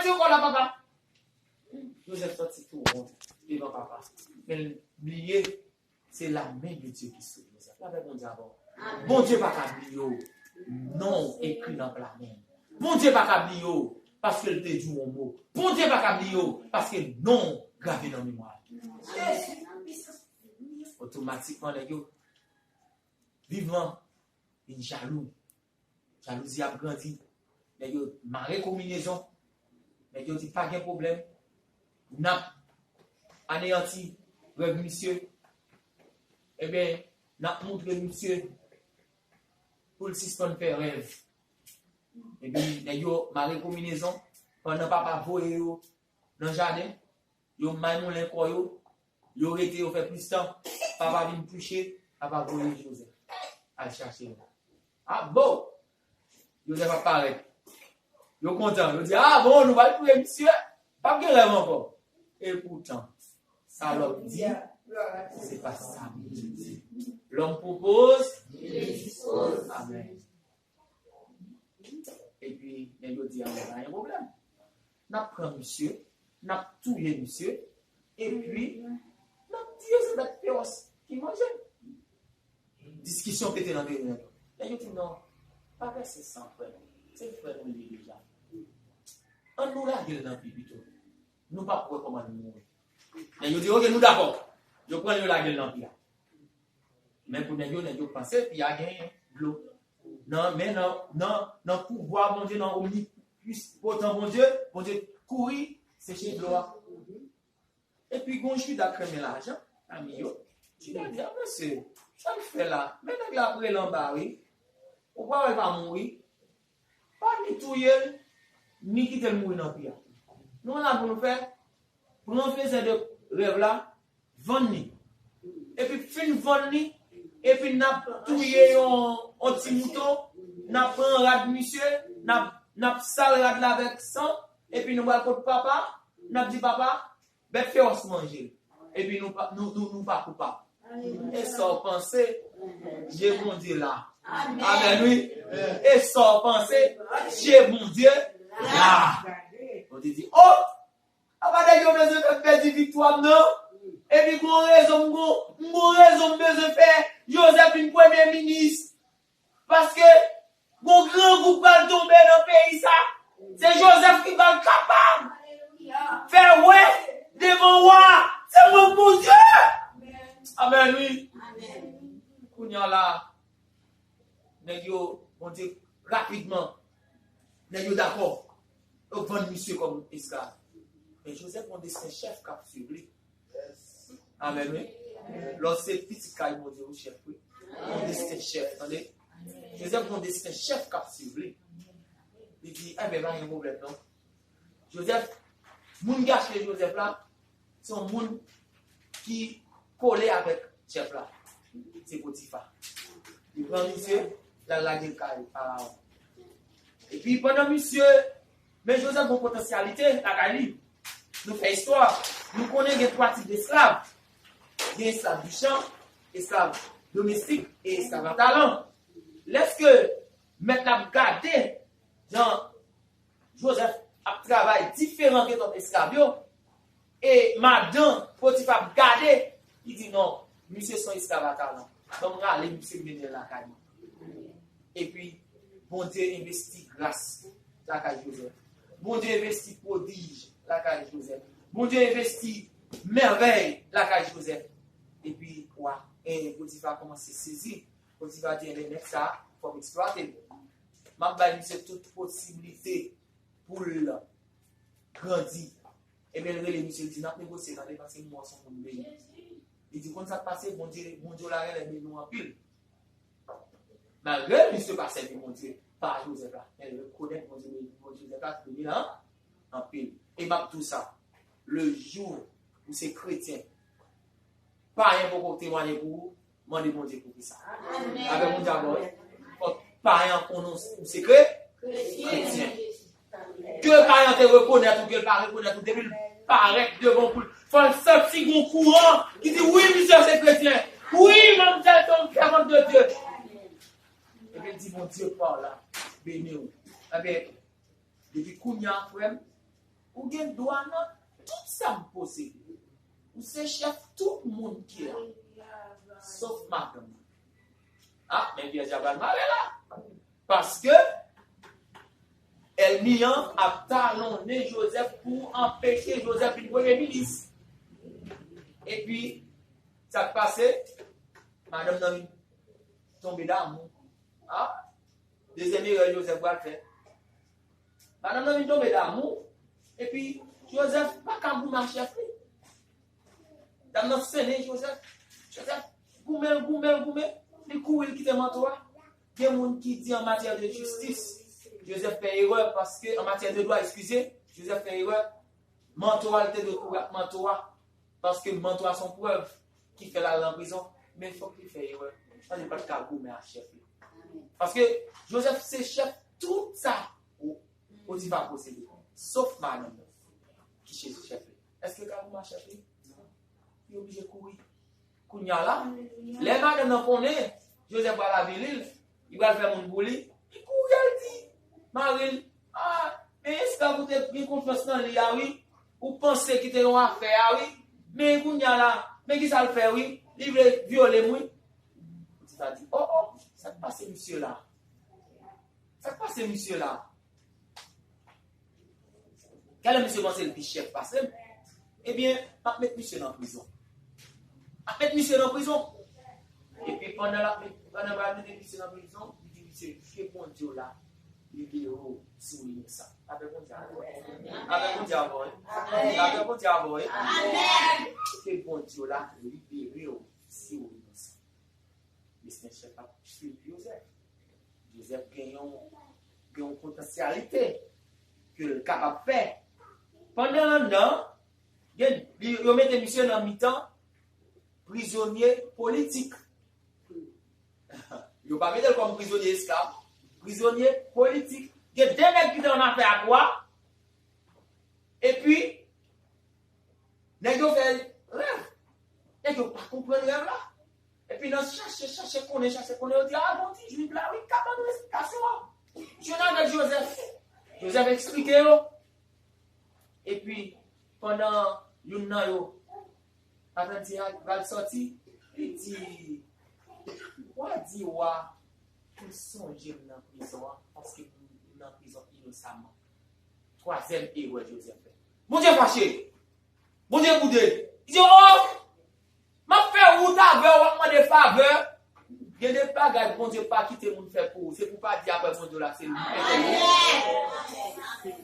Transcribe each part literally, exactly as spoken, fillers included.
Yo kò la, papa. Jozèf santi tou wont devan papa. Men l bliye, se la men de Dye ki sou Jozèf. Lapè Bondye avè w. Bondye pa ka bliye w. Non w ekri nan pla men l. Bondye pa ka bliye w paske l te di w yon mo. Bondye pa ka bliye w paske non w grave nan memwa l. Otomatikman, nèg yo, vivan, vin jalou. Jalouzi ap grandi. Nèg yo mare konbinezon. Nèg yo di pa gen pwoblèm. N ap aneyanti rèv misye. Ebyen, n ap moutre misye pou l sispann fè rèv. Epi, nèg yo mare konbinezon. Pandan papa voye yo nan jaden, yo maymoulen kò yo, yo rete, yo fè plis tan. Papa vin kouche, papa voye Jozèf al chache l. A bon! Jozèf ap parèt. Yo kontan, yo di, a bon, nou pral touye misye, p ap gen rèv ankò. Epoutan, sa lòm di, se pa sa Bondye di. L'homme propose, Dieu dispose. Amèn. Epi, nèg yo di, a, pa gen pwoblèm. N ap pran misye, n ap touye misye, epi, n ap di yo se bèt fewòs ki manje l. Diskisyon pete nan teren an. Nèg yo di, non, pa vèse san frè nou. Se frè nou li ye deja. Ann nou lage l nan pi pito. Nou p ap wè kòman l mouri. Nèg yo di, oke, nou dakò. Yo pran l, yo lage l nan pi a. Men pou nèg yo, nèg yo panse pi a genyen dlo. Nan, men nan, nan, nan pouvwa Bondye, nan omnipotan Bondye, Bondye kouri seche dlo a. Epi gon Jida k renmen lajan pami yo. Jida di, a mesye, sa l fè la? Men nèg la ap rele anba wi. Ou pa wè l pa mouri? Pa ni touye l, ni kite l mouri nan pi a. Nou konn sa pou nou fè? Pran fezè de rèv la, vann li. Epi fin vann li, epi n ap touye yon, yon ti mouton, n ap pran rad misye, n ap, n ap sal rad la avèk san, epi nou pral kot papa, n ap di, papa, bèt fewòs manje l. Epi nou pa, nou, nou, nou pa koupab. E sa w panse? Je Bondye la. Amèn, wi. E sa w panse? Je Bondye la. Bondye di, o! Apa nèg yo bezwen fè m pèdi viktwa m nan? Epi gon rezon, m gon, m gon rezon m bezwen fè Jozèf vin premye minis. Paske gon grangou pral tonbe nan peyi sa. Se Jozèf ki pral kapab fè wè devan wa. Se mwen Bondye. Amèn, wi. Kounye a la, nèg yo, Bondye, rapidman, nèg yo dakò. Yo vann misye kòm esklav. Men Jozèf gon desten chèf k ap swiv li. Amèn, wi. Lè w se pitit kay Bondye, ou chèf, wi. Yon desten chèf, tande. Jozèf gon desten chèf k ap swiv li. Li di, enben, pa gen pwoblèm, non. Jozèf, moun ki achte Jozèf la, se yon moun ki kole avèk chèf la. Se Potifa. Li pran misye, l al lage l kay Farawon. Epi pandan misye, men Jozèf gon potansyalite lakay li. Nou fè istwa, nou konnen gen twa tip esklav. Gen esklav di chan, esklav domestik e esklav a talan. Lèske mèt la ap gade jan Jozèf ap travay diferan ke lòt esklav yo, e madan Potifa ap gade, li di, non, misye se yon esklav a talan. Ban m rale misye, m mennen l lakay mwen. Epi, Bondye envesti gras lakay Jozèf. Bondye envesti pwodij lakay Jozèf. Bondye envesti mèvèy lakay Jozèf. Epi, wa, e, Potifa kòmanse sezi. Potifa di, enben, nèg sa, fò m eksplwate l. M ap bay misye tout posiblite pou l grandi. Ebyen, l rele misye, l di, n ap negosye, tande, paske m wè w se yon moun beni. Li di, konn sa k pase, Bondye, Bondye w la genlè beni w anpil. Malgre misye pa sèvi Bondye pa Jozèf la, men l rekonèt Bondye beni, Bondye Jozèf la beni l an, anpil. E m ap di w sa, le jou ou se kretyen, payen poko temwaye pou ou, mande Bondye poukisa. Amèn. Avè Bondye avè w, wi. Fòk payen an konnen w se kre-, kretyen. Ke payen an te rekonèt ou, ke l pa rekonèt ou, depi l parèt devan w pou l, fò l santi gon kouran ki di, wi, misye se kretyen. Wi, manmzèl se yon sèvant de Dye. Epi l di, Bondye pa w la beni w. Ebyen, depi kounye a, frè m, Ou gen dwa nan tout sa m posede. Ou se chèf tout moun ki la. Sof madanm nan. Ah, men Pyè Djab al mare la. Paske ènmi an ap talonnen Jozèf pou anpeche Jozèf vin premye minis. Epi, sa k pase, madanm nan vin tonbe damou. Ah, dezyèm erè Jozèf pral fè. Madanm nan vin tonbe damou, epi Jozèf pa ka goumen ak chèf li. Dam nan sennen Jozèf. Jozèf goumen l, goumen l, goumen. Li kouri, li kite manto a. Gen moun ki di an matyè de jistis, Jozèf fè erè, paske an matyè de dwa, eskize, Jozèf fè erè. Manto a, li te dwe kouri ak manto a. Paske manto a se yon prèv ki fè l al nan prizon. Men fòk li fè erè. Sa li pa t ka goumen ak chèf li. Paske Jozèf se chèf tout sa Potifa posede. Sof madanm nan ki se chèf li. Èske l ka goumen ak chèf li? Li oblije kouri. Kounye a la, lè madanm nan konnen Jozèf pral avili l, li pral fè moun pou li, li kouri al di mari l, ah, men esklav ou te gen konfyans nan li a wi, ou panse ki te yon afè a wi, men kounye a la, men kisa l fè wi, li vle vyole m wi. Potifa di, oh, oh, sa k pase misye la? Sa k pase misye la? Genlè misye panse l pi chèf pase m. Ebyen, m ap met misye nan prizon. M ap met misye nan prizon. Epi pandan l ap met, pandan yo pral mete misye nan prizon, li di misye, ke Bondye w la libere w si w inosan. Lapè Bondye avè w. Lapè Bondye avè w. Lapè Bondye avè w. Ke Bondye w la libere w si w inosan. Mesye chèf ap swiv Jozèf. Jozèf gen yon, gen yon potansyalite ke l kapab fè. Pandan anndan, gen, li, yo mete misye nan mitan prizonye politik. Yo pa mete l kòm prizonye esklav, prizonye politik. Gen de nèg ki te annafè ak wa, epi nèg yo fè rèv. Nèg yo pa konprann rèv la. Epi nan chache, chache konnen, chache konnen, yo di, ah, bon, ti Jwif la, wi, k ap ban nou esplikasyon an. Jwenn avèk Jozèf. Jozèf eksplike yo. Epi, pandan youn nan yo, apranti a pral sòti, li di, wa di wa, m sonje m nan prizon an, paske m nan prizon inosaman. Twazyèm erè Jozèf fè. Bondye fache! Bondye boude. Li di, oh! M ap fè wout avè w, w ap mande favè. Gen de bagay Bondye pa kite moun fè pou ou. Se pou w pa di apre Bondye w la, se li ki fè l.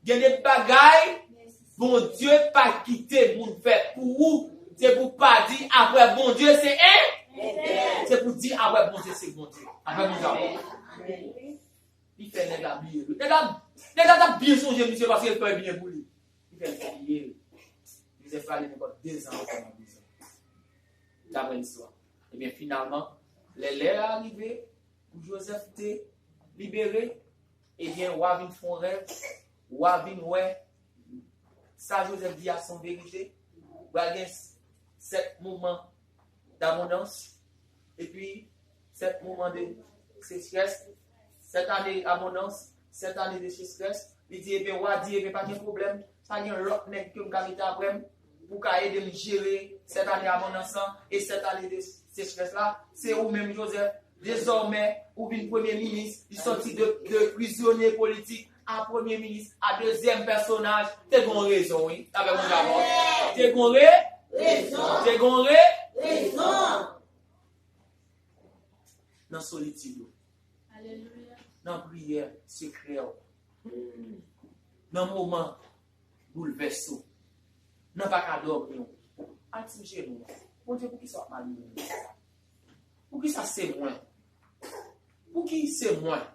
Gen de bagay Bondye pa kite moun fè pou ou. Se pou w pa di apre Bondye se en. Se pou w di apre Bondye se Bondye. Apre Bondye a bon. Li fè nèg la bliye l. Nèg la, nèg la t ap byen sonje misye paske l fè byen pou li. Li fè l bliye l. Jozèf pale nenpòt dezan ankò nan prizon. Daprè listwa. Ebyen, finalman, lè lè a rive pou Jozèf te libere, ebyen, wa vin fè yon rèv, wa vin wè sa Jozèf di a se yon verite. Pral gen sèt moman dabondans, epi sèt moman de sechrès, sèt ane abondans, sèt ane de sechrès. Li di, ebyen, wa di, ebyen, pa gen pwoblèm, pa gen lòt nèg ke m ka mete apre m pou ka ede m jere sèt ane abondans lan e sèt ane de sechrès la. Se ou menm, Jozèf, dezòmè, ou vin premye minis, li sòti de, de prizonye politik a premye minis, a dezyèm pèsonaj. Te gon rezon, wi. Apre moun dabò. Te gon re-, te gon re-, nan solitid ou. Nan priyè sekrè ou. Nan moman boulvès ou. Nan pa ka dòmi ou. Al sou jenou. Bondye, poukisa w ap malmennen m konsa? Poukisa se mwen? Pouki se mwen?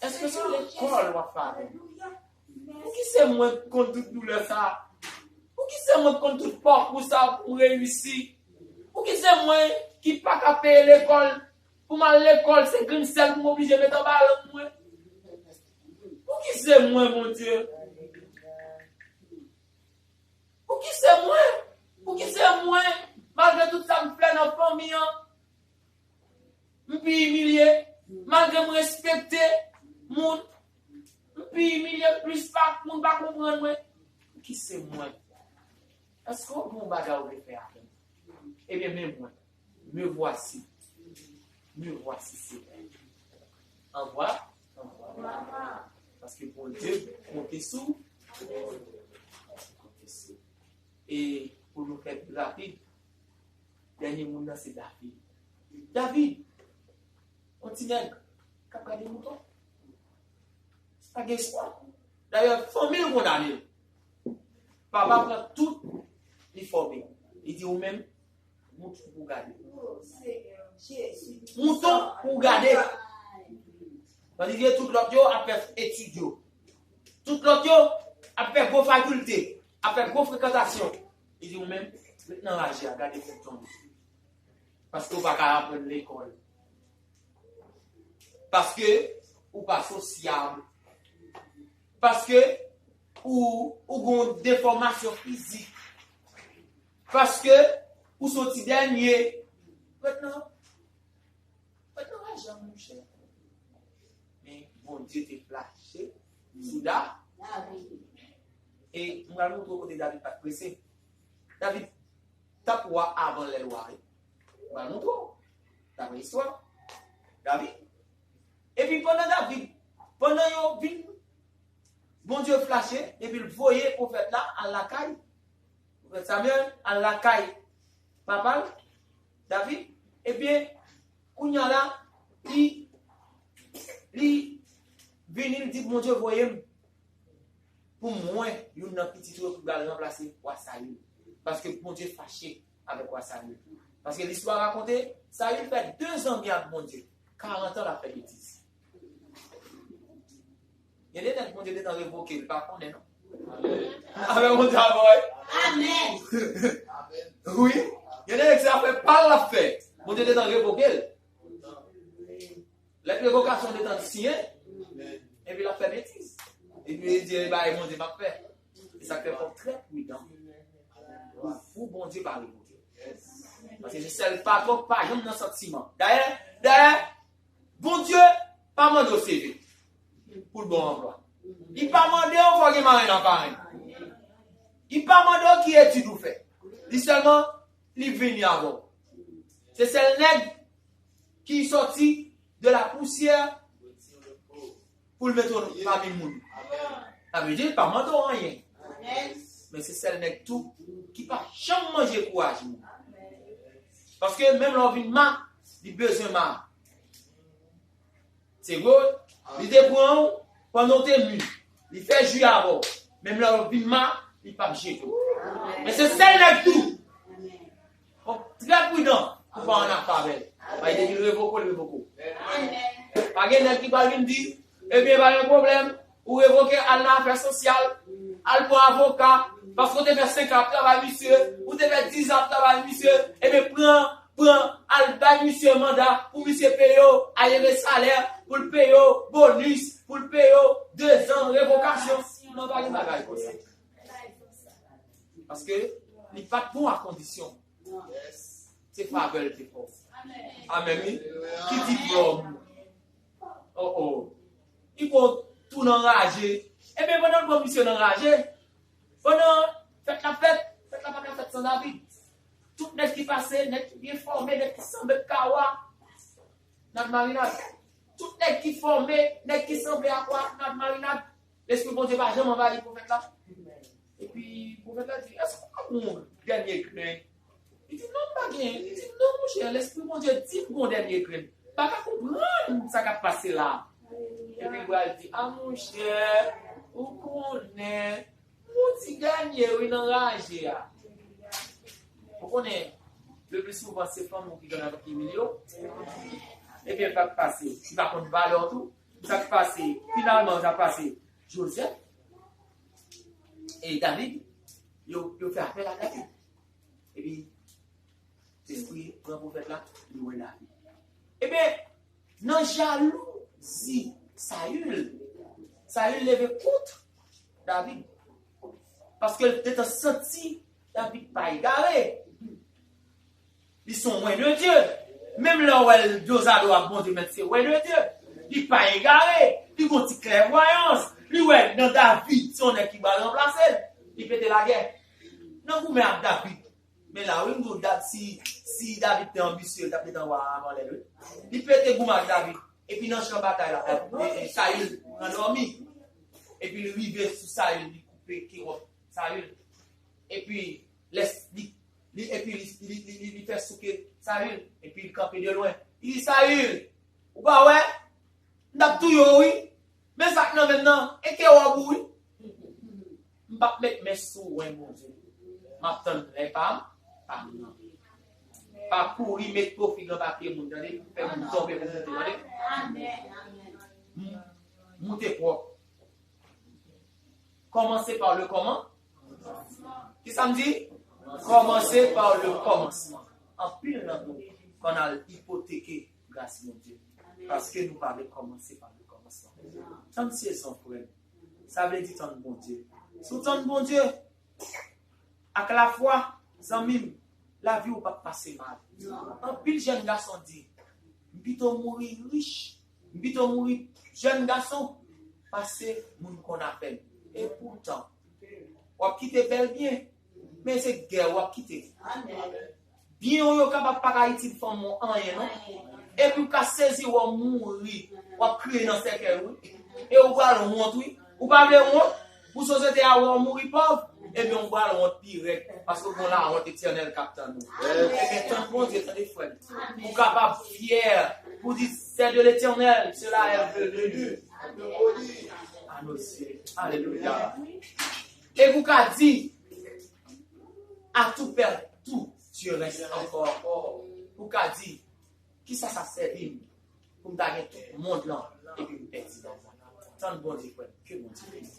Èske se lekòl w ap pale? Pouki se mwen k konn tout doulè sa? Pouki se mwen k konn tout pakou sa pou m reyisi? Pouki se mwen ki pa ka peye lekòl? Pou m al lekòl, se grenn sèl pou m oblije met anba lang mwen. Pouki se mwen, Bondye? Pouki se mwen? Pouki se mwen? Malgre tout sa m fè nan fanmi an, m pi imilye. Malgre m respekte moun, m Pi imilye m, plis pa, moun pa konprann mwen. Ki se mwen? Èske w gen yon bagay ou vle fè avè m? Ebyen, men mwen. Me voici. Me voici, Seigneur. Anvwa. Anvwa. Paske Bondye konte sou. Konte sou. E pou nou fè pi rapid, dènye moun nan se David. David, yon ti nèg k ap gade mouton. Pa gen espwa. Dayè, fanmi l kondane l. Papa pran tout, li fòme. Li di, ou menm, mouton pou gade. Mouton pou gade. Tandis ke tout lòt yo ap fè etid yo. Tout lòt yo ap fè gwo fakilte, ap fè gwo frekantasyon. Li di, ou menm, ret nan raje a, gade mouton yo. Paske ou pa ka aprann lekòl. Paske ou pa sosyab. Paske ou, ou gen yon defòmasyon fizik. Paske ou soti dènye. Ret nan, ret nan raje a, monchè. Men Bondye te flache sou Da-, David. E m pral montre w kote David pa t prese. David t ap wa avan lè l wa, wi. M pral montre w. Daprè istwa. David. Epi pandan David, pandan yo vin, Bondye flache, epi l voye pwofèt la al lakay. Pwofèt Samyèl al lakay papa l, David. Ebyen, kounye a la, li, li vini, li di, Bondye voye m pou mwen, youn nan pitit ou yo ki pral ranplase wa Sayil. Paske Bondye fache avèk wa Sayil. Paske listwa rakonte, Sayil fè dezan byen ak Bondye. Karant an l ap fè betiz. Gen de nèg Bondye gentan revoke, li pa konnen non. Avè Bondye avè w. Amèn. Wi. Gen de nèg se afè pa l l ap fè. Bondye gentan revoke l. Lèt revokasyon gentan siyen. Epi l ap fè betiz. Epi li di, e bagay Bondye m ap fè. E sa k fè fò w trè pridan. Pou, pou Bondye pa revoke. Paske se sèl patwon k pa janm nan santiman. Dayè, dayè, Bondye pa mande w C V pou l ba w anplwa. Li pa mande w fò w gen marenn ak parenn. Li pa mande w ki etid ou fè. Li sèlman, li vini avè w. Se sèl nèg ki sòti de la pousyè pou l mete w pami moun. Sa vle di, li pa mande w anyen. Men se sèl nèg tou ki pa janm manje kouraj moun. Paske menm lè w vin ma, li bezwen ma. Se vre, li te pran w pandan w te mi. Li fè ji avè w. Menm lè w vin ma, li p ap jete w. Men se sèl nèg tou. Fò w trè pridan pou pa ann afè avè l. Paske depi l revoke w, l revoke w. Pa gen nèg ki pral vin di, ebyen, pa gen pwoblèm, ou revoke, al nan afè sosyal, al pran avoka, paske w te fè senk an ap travay misye, ou te fè diz an ap travay misye, ebyen, pran, pran, al bay misye manda pou misye peye w ayere salè, pou l peye w bonis, pou l peye w dezan revokasyon. Non, pa gen bagay konsa. Paske li pa t bon a kondisyon. Se favè l te fè w. Amèn, wi. Ki diplòm? Oh, oh. Li pran w tou nan raje. Ebyen, pandan l pran misye nan raje, pandan fèt la fèt, fèt la pa ka fèt san David. Tout nèg ki pase, nèg ki byen fòme, nèg ki sanble ak wa, nan marinad. Tout nèg ki fòme, nèg ki sanble ak wa, nan marinad. Lespri Bondye pa janm anvayi pwofèt la. Epi pwofèt la di, èske w pa gon dènye grenn? Li di, non, m pa gen. Li di, non, monchè, Lespri Bondye di m gon dènye grenn. M pa ka konprann sa k ap pase la. Epi l pral di, a monchè, ou konnen, m yon ti dènye wi nan raje a. Ou konnen, le pli souvan se fanmi w ki genlè ap imilye w. Ebyen, sa k pase, li pa konn valè w tou. Sa k pase, finalman, sa k pase, Jozèf e David, yo, yo fè apèl a David. Epi, Lespri pran pwofèt la, li wè David. Ebyen, nan jalouzi Sayil, Sayil leve kont David. Paske l te santi David pa egare. Li se yon wen de Dye. Menm lè w wè l dozado ak Bondye, men se wen de Dye. Li pa egare. Li gon ti klèvwayans. Li wè nan David, se yon nèg ki pral ranplase l. Li pete lagè. Nan goumen ak David. Men la, wi, m di w, David, si, si David te anbisye, l t ap detan wa a avan lè l, wi. Li pete goumen ak David. Epi nan chan batay la, e, e, Sayil pran dòmi. Epi li rive sou Sayil, li koupe kewòp Sayil. Epi lè li, li, epi li, li, li, li, li fè souke Sayil. Epi li kanpe de lwen. Li di, Sayil, ou pa wè? M t ap touye w, wi. Men sa k nan men m nan, e kewòp ou, wi. M p ap met men sou ou, wen, Bondye. M ap tann lè pa m, pa m nan. Pa kouri met pwofil anba pye moun, tande? Fè moun tonbe pou moute, tande? M-, moute pwòp. Kòmanse pa le kòman? Ki sa m di? Kòmanse pa le kòmansman. Anpil nan nou konn al ipoteke gras Bondye. Paske nou pa vle kòmanse pa le kòmansman. Tann sezon, frè m. Sa vle di tann Bondye. Si w tann Bondye, ak lafwa, zanmi m, lavi w p ap pase mal. Anpil jèn gason di, m pito mouri rich, m pito mouri jèn gason, pase moun konn avè m. E poutan, w ap kite bèl byen, men se gè w ap kite. Byen w yo kapab pa ka itil fanm ou anyen, non. Epi w ka sezi wè w mouri, w ap kriye nan sèkèy, wi. E w pral wont, wi. Ou pa vle wont? Pou sosyete a wè w mouri pòv, ebyen w pral wont pi rèd, paske w gen lawont etènèl k ap tann ou. Ebyen, tann Bondye, tande frè m. Pou w kapab fyè, pou di, c'est de l'Éternel, cela est venu à nos yeux. Alelouya. E pou w ka di, à tout perdre, tout, Dieu reste encore. Pou w ka di, kisa sa sèvi m pou m ta gen tout mond lan epi m pèdi nan mond lan? Tann Bondye, frè m, ke Bondye beni.